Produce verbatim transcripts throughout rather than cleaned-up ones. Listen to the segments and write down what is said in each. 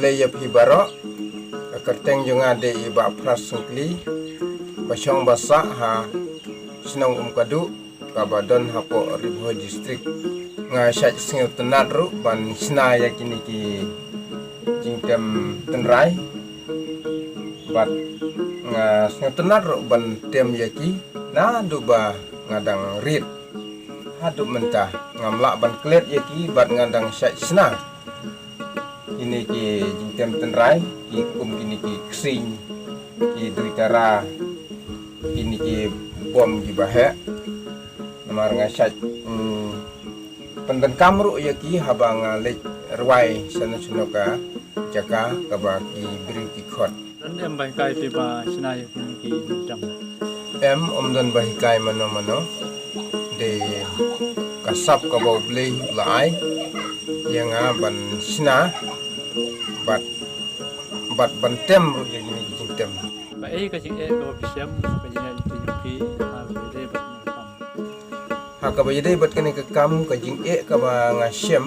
Te ïa phi baroh, ka kyrteng jong nga dei i Bah Phras Syngkli, ba shong ba sah ha shnong Umkadu, kaba don hapoh Ri Bhoi District. Nga shait sngewtynnat ruh ban shna ïa kine ki jingtem tynrai, bad nga sngewtynnat ruh ban tem ïa ki naduh ba nga dang rit haduh mynta. Ngam lah ban klet ïa ki bad nga dang shait shna kine ki jingtem tynrai, ki kum kine ki ksing, ki duitara, kine ki bom kiba heh. Namar nga shait, mm, pyndonkam ruh ïa ki haba nga leit rwai shano shano ka jaka kaba ki briew ki khot. Don em ba hikai phi ba shna ïa kine ki jingtem? Em, ym don ba hikai mano mano. Dei ka sap kaba U Blei u la ai ïa nga ban shna bad, bad ban tem ruh ïa kine ki jingtem. Kaei ka jingeh kaba phi shem ha ka jingïaid lynti jong phi ha kaba ïadei bad kane ka kam? Ha kaba ïadei bad kane ka kam, ka jingeh kaba nga shem,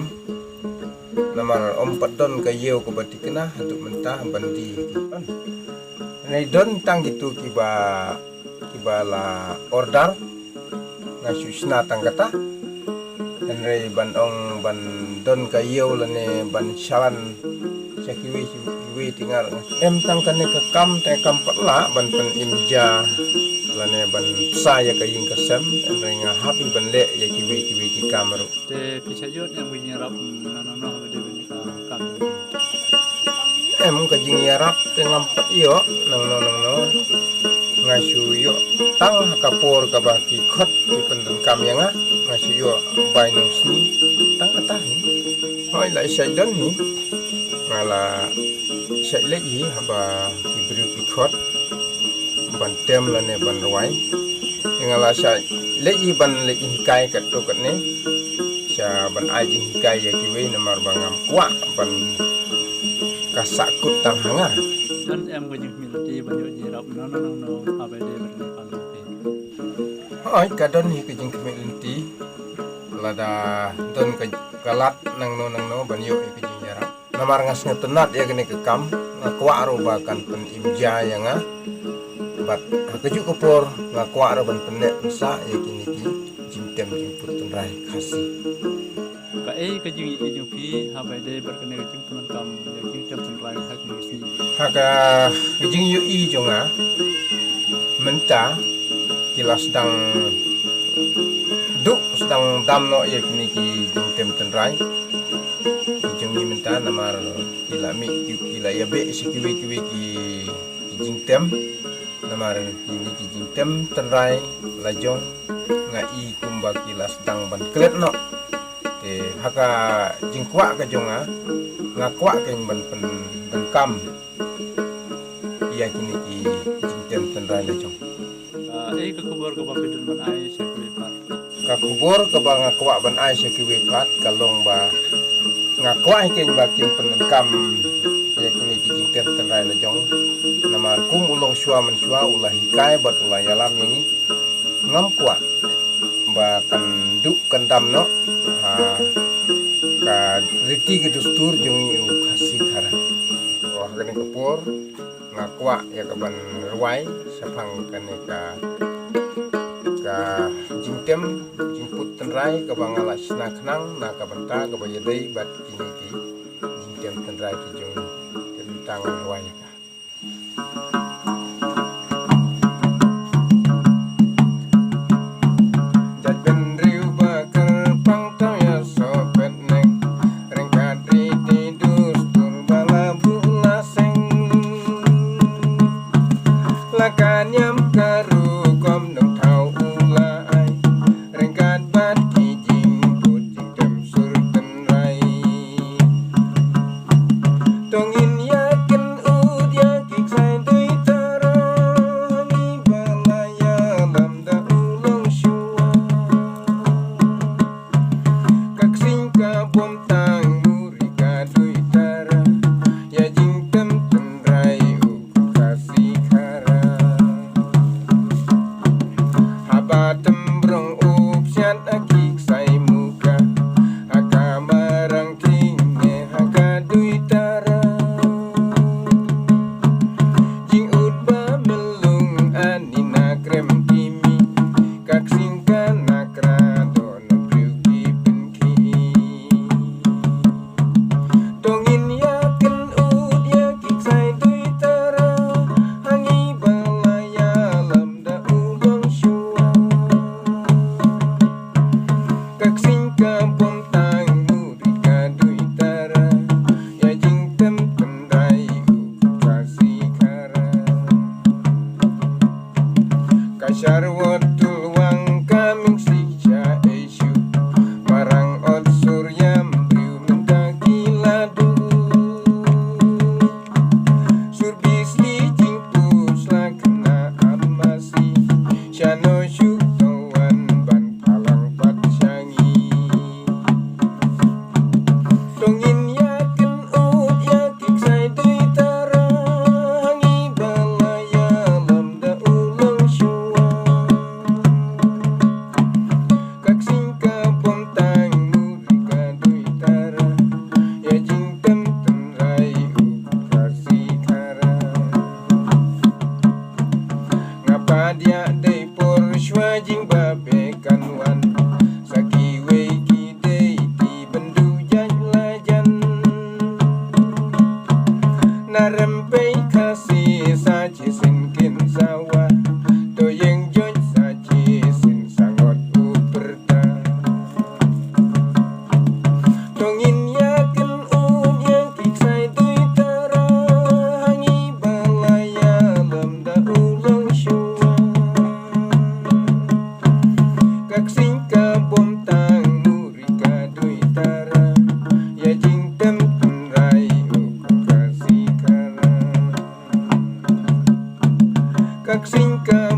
namar ym pat don ka ïew kaba thikna haduh mynta ban die ïa ki. Hynrei don tang kito kiba, kiba la order, nga shu shna tang kata. Hynrei ban ong ban don ka ïew lane ban shalan sha kiwei kiwei, te nga ruh em tang kane ka kam te kam pat lah ban pynim ja lane ban pynsa ïa ka ïing ka sem. Hynrei nga hap hi ban leh ïa kiwei kiwei ki kam ruh. Te phi shait ïoh em ka jingïarap nangno nangno haba dei ban ïa ka kam? Em, ka jingïarap te ngam pat ïoh nangno nangno. Nga shu ïoh tang ha ka por kaba ki khot ki pyndonkam ïa nga, nga shu ïoh bai nong sngi tang kata hi. Hooid, la shait don hi, nga la shait leit hi haba ki briew ki khot ban tem lane ban rwai. Te nga la shait leit hi ban leit hikai katto katne, sha ban ai jinghikai ïa kiwei, namar ba ngam kwah ban ka sahkut tang ha nga. Don em ka jingkhmih lynti ban ïoh jingïarap nangno nangno haba dei ban ïa ka kam jong phi? Hooid, ka don hi ka jingkhmih lynti lada don ka, ka lad nangno nangno ban ïoh ïa ka jingïarap. Namar nga sngewtynnat ïa kane ka kam, nga kwah ruh ba kan pynim ja ïa nga. Bad ha kajuh ka por nga kwah ruh ban pynneh pynsah ïa kine ki jingtem jingput tynrai Khasi. Kaei ka jingïohi jong phi haba ïadei bad kane ka jingpyndonkam ïa ki jingtem tynrai ha kine ki sngi? Ha ka, ka jingïohi jong nga mynta ki la sdang duh, sdang dam noh ïa kine ki jingtem tynrai ki jong ngi mynta, namar ki la mih, ki, ki la ïabeh sha kiwei kiwei ki, ki jingtem. Namar kine ki jingtem tynrai la jong nga i kumba ki la sdang ban klet noh. Te ha ka jingkwah ka jong nga, nga kwah kein ban pyn, pyndonkam ïa kine ki jingtem tynrai la jong. Kaei ka khubor kaba phi don ban ai sha kiwei pat? Ka khubor kaba nga kwah ban ai sha kiwei pat ka long ba nga kwah hi kein ba kin pyndonkam ïa kine ki jingtem tynrai la jong. Namar kum u longshuwa mynshuwa u la hikai bad u la ïalam ïa ngi, ngam kwah ba kan duh kan dam noh ha ka riti ka dustur jong ngi u Khasi Khara. Ha kane ka por nga kwah ïa ka ban rwai shaphang kane ka, ka jingtem jingput tynrai kaba nga la shna khnang na ka bynta kaba ïadei bad kine ki jingtem tynrai ki jong ngi. Te mynta ngan rwai ïa ka. Jait bynriew ba kyrpang tang ïa sohpetnek, ryngkat riti dustur ba la buh la seng. La ka niam ka rukom nongthaw u la ai, ryngkat bad ki jingput jingtem sur tynrai. To ngin ïa ken u ka ksing ka